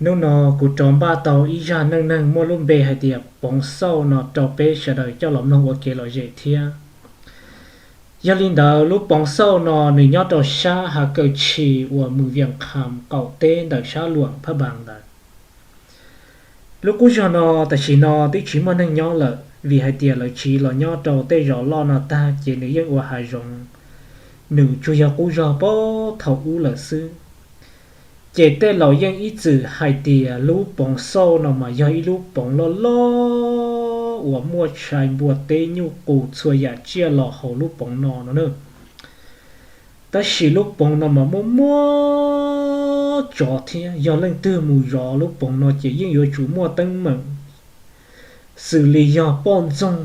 Hnub no kuv rov npaj tau ib zaj neej neeg muaj lub npe hais tias Poov Xauj no rau peb sawv daws coj los mloog ua kev lom zem thiab. Yog li ntawd, lub Poov Xauj no nws nyob rau sab hav kaw tshis uas mus Vias Kham qaum teb ntawm sab Luam Phaj Npas ntawd. Lub qub zog no tam sim no twb tsis muaj neeg nyob lawm, vim hais tias lawv tsiv los nyob rau tej zos loj no tag ces nws yeej ua hav zoov, nws tsuas yog qub zog puag thaum ub lawm xwb. Ces tej laus yeej ib txwm hais tias lub Poov Xauj no mas yog ib lub poov loj loj uas muaj tshais npua teb nyuj qus txhua yam tsiaj los hauv lub poov no no na. Tab sis lub poov no mas muaj muaj tsov thiab, yog leej twg mus zov lub poov no ces yeej yuav tsum muaj teeb meem, xws li yog poj ntxoog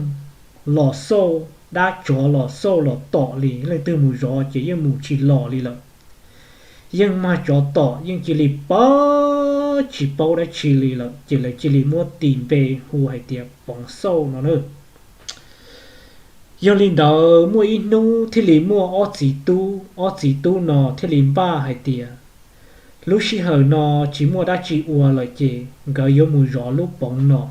los xauj, dab tsov los xauj los tom li, leej twg mus zov ces yeej mus tsis los li lawm. Yeej mag tsov tom, yeej cia li pab tsis paub dab tsi li lawm, ces lawv cia li muab tis npe hu hais tias Poov Xauj no na. Yog li ntawd, muaj ib hnub thiaj li muaj ob txiv tub, ob txiv tub no thiaj li npaj hais tias lub sij hawm no tsis muaj dab tsi ua lawm ces nkawd yuav mus zov lub poov no.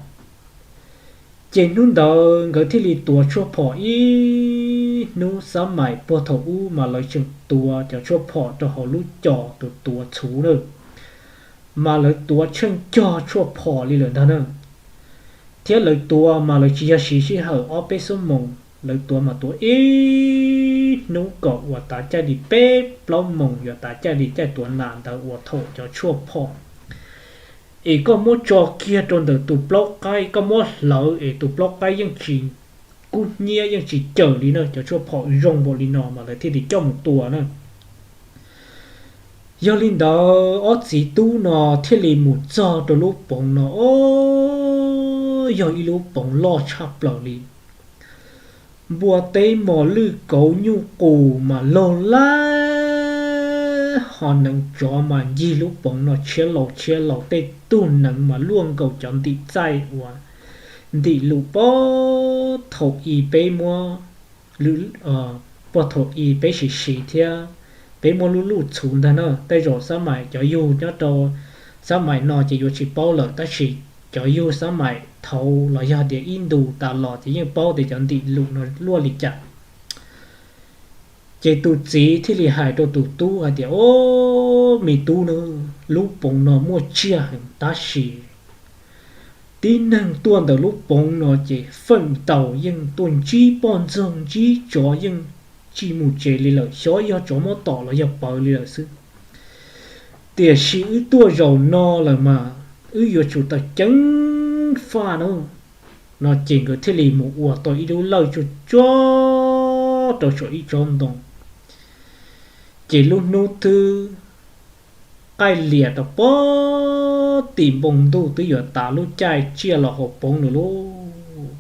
Ces hnub ntawd nkawd thiaj li tuav tshuaj phom ib hnub, xab maim puag thaum ub mas lawv tseem tuav cov tshuaj phom rau hauv lub cos tus tuav txhuv na, mas lawv tuav tsheej cog tshuaj phom li lawm ntag na. Thiab lawv tuav mas lawv tsis yog siv sij hawm ob peb xuab moos, lawv tuav mas tuav ib hnub kom uas tav caij li peb plaub moos, yuav tav caij li caij tuav nas ntawd uas thaum cov tshuaj phom es koj muab tso kiag rau ntawm tus plaub qaib, koj muab hlawv es tus plaub qaib yeej tsis kub hnyiab, yeej tsis cawm li na. Cov tshuaj phom zoo npaum li no mas lawv thiaj li coj mus tua na. Yog li ntawd, ob txiv tub no thiaj li mus txog rau lub poov no, o, yog ib lub poov loj tshaj plaws li. Npua teb mos lwj kauv nyuj qus mas laug lab, ho neev tsov mas ncig lub poov no tshiab laus tshiab laus, tej tug neev mas luaj nkaus cov ntim txaij uas ntim lus puag thaum i peb muab, puag thaum i peb siv siv thiab peb muab lub luj txhuv ntag na. Tej zaum xab maim cov yug nyob rau xab maim no ces yuav tsis paub lawm, tab sis cov yug xab maim thaud los yog tias ib ntus tas los ces yeej paub tias cov ntim lus no luaj li cas. Ces tus txiv thiaj li hais rau tus tub hais tias, o, me tub na, lub poov no muaj tsiaj heev tab sis tib neeg tuaj ntawm lub poov no ces feem ntau yeej tuaj ntsib poj ntxoog ntsib tsov, yeej tsis mus tsev li lawm, xyov yog tsov muab tom los yog pawv li lawm xwb. Tiam sis wb tuaj zaum no lawm mas wb yuav tsum tau ceev faj na. No ces nkawd thiaj li mus ua tau ib lub lawj tsuj tsuag rau saum ib tsob ntoo. Ces lub hnub twb qaij lias rau puag tim npoo ntuj, twb yuav tav lub caij tsiaj los haus poov lawm lauj.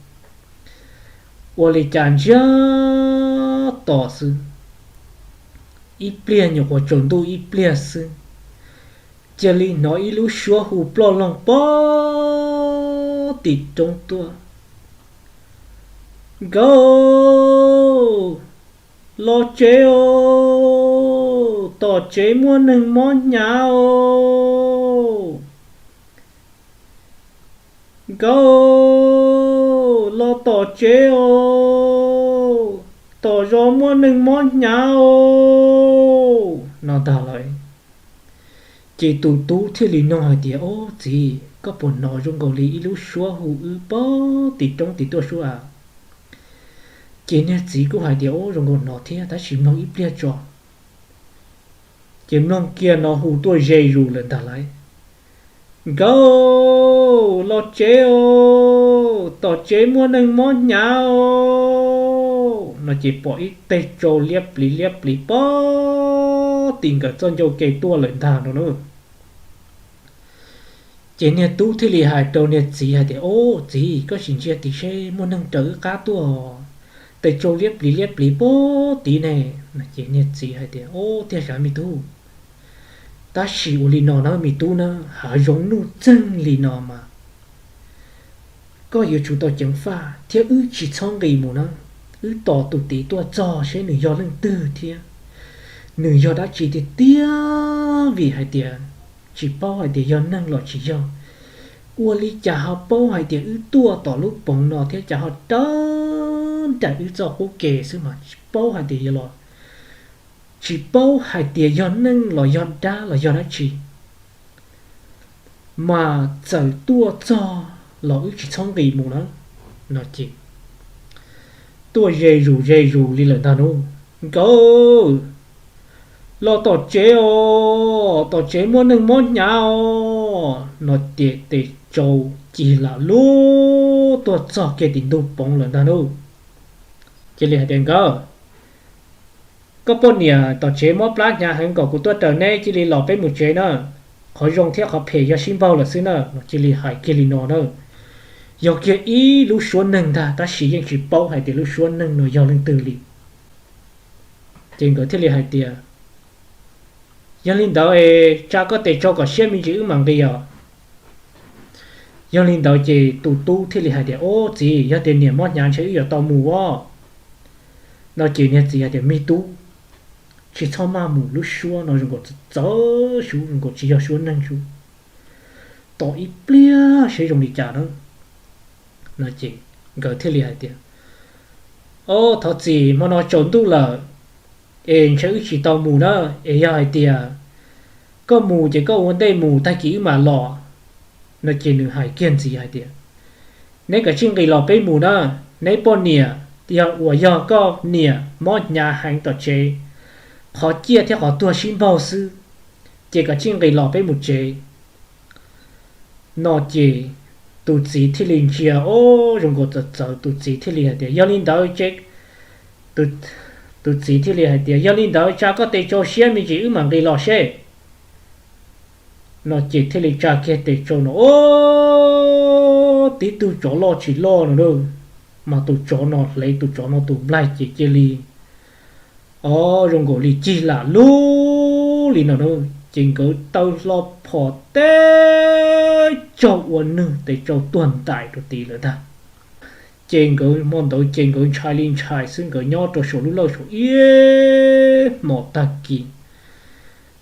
Ua li cas ntsiag to xwb, ib pliag nyuam qhuav tsaus ntuj ib pliag xwb, cia li hnov ib lub suab hu ploj loog puag tim roob tuaj, Nkauj, los tsev os, tom tsev muaj neeg mob hnyav os. Nkauj, los tom tsev os, tom zos muaj neeg mob hnyav os, no ntag lauj. Ces tus tub thiaj li nug hais tias, Ob txiv, koj puas hnov zoo nkaus li ib lub suab hu wb puag tim roob tim tuaj sub a? Ces niag txiv kuj hais tias, Ub, zoo nkaus hnov thiab, tab sis mloog ib pliag tso. Ces mloog kiag no hu tuaj ze zus lawm ntag lauj, Nkauj, los tsev os, tom tsev muaj neeg mob hnyav os, no ces pom ib teg tsau liab pliv liab pliv puag tim nkawd txoj ncauj ke tuaj lawm ntag no na. Ces niag tub thiaj li hais rau niag txiv hais tias, Ob txiv, koj sim ntsia tim seb muaj neeg raws wb qab tuaj, teg tsau liab pliv liab pliv puag tid ne. Ces niag txiv hais tias, Ob, tiag sav me tub, tab sis ua li no na me tub na, hav zoov nuj txeeg li no mas koj yuav tsum tau ceev faj thiab wb tsis txhob nqis mus na. Wb tos tus tid tuaj txog seb nws yog leej twg thiab nws yog dab tsi tiag tiag, vim hais tias tsis paub hais tias yog neeg los tsis yog. Ua li cas ho paub hais tias wb tuaj tom lub poov no thiab cas ho raws nraim wb txoj qub ke xwb mas tsis paub hais tias yog los, tsis paub hais tias yog neeg los yog dab los yog dab tsi, mas txawm tuaj txog los wb tsis txhob nqis mus na. No ces tuaj ze zus ze zus li lawm ntag lauj. Nkawd, los tom tsev os, tom tsev muaj neeg mob hnyav os. No ces tes tsau cig lam lub tuaj txog kiag tim ntug poov lawm ntag lauj. Cia li hais tias, Nkawd, koj poj niam tom tsev mob plab hnyav heev kom kuv tuaj raws neb, cia li los peb mus tsev na. Qhov zoo thiab qhov phem yog sib npaug lawm xwb na. No cia li hais kiag li no na. Yog kiag ib lub suab neeg ntag tab sis yeej tsis paub hais tias lub suab neeg no yog leej twg li. Ces nkawd thiaj li hais tias, Yog li ntawd es tsa koj tes tsau kom siab me ntsis wb mam nqis os. Yog li ntawd ces tus tub thiaj li hais tias, Ob txiv, yog tias niam mob hnyav ntshe wb yuav tau mus os. No ces niag txiv hais tias, Me tub, tsis txhob maj mus, lub suab no zoo nkaus txawv txawv, zoo nkaus tsis yog suab neeg, tos ib pliag seb zoo li cas na. No ces nkawd thiaj li hais tias, Ob, thov txim, hmo no tsaus ntuj lawm es ntshe wb tsis tau mus na. Es yog hais tias koj mus ces koj ua ntej mus, tag kis wb mam los. No ces nws hais kiag ntxiv hais tias, Neb kav tsij nqis los peb mus na. Neb poj niam, yog uas yog koj niam mob hnyav heev tom tsev, qhov ciaj thiab qhov tuag sib npaug xwb, ces kav tsij nqis los peb mus tsev. No ces tus txiv thiaj li ntsia, ob, zoo nkaus txawv txawv, tus txiv thiaj li hais tias, Yog li ntawd ces, tus txiv thiaj li hais tias, Yog li ntawd tsa koj tes tsau siab me ntsis wb mam nqis los seb. No ces thiaj li tsa kiag tes tsau no, ob, tib tug tsov loj tsis loj no na, mas tus tsov no hle tus tsov no tus nplaig ces cia li, ob, zoo nkaus li cig lam lub li no na. Ces nkawd taw hlo phom teb tsaug ua nwg tes tsau tuag ntais rau tid lawm ntag. Ces nkawd hmo ntawd ces nkawd ntshai li ntshai xwb, nkawd nyob rau saum lub lawj saum ib hmos tag kis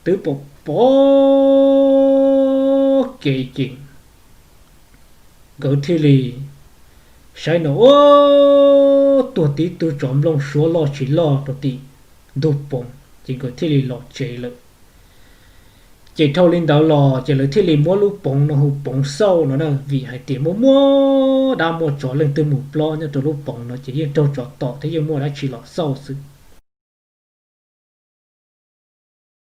twb pom pom kev ces nkawd thiaj li saib no, ob, tuag tib tug tsov nplooj suab loj tsis loj rau tim ntug poov, ces nkawd thiaj li los tsev lawm. Ces dhau li ntawd los ces lawv thiaj li muab lub poov no hu Poov Xauj no na, vim hais tias muaj muaj dab muaj tsov, leej twg mus plob nyob rau lub poov no ces yeej raug tsov tom thiab yeej muaj dab tsi los xauj xwb.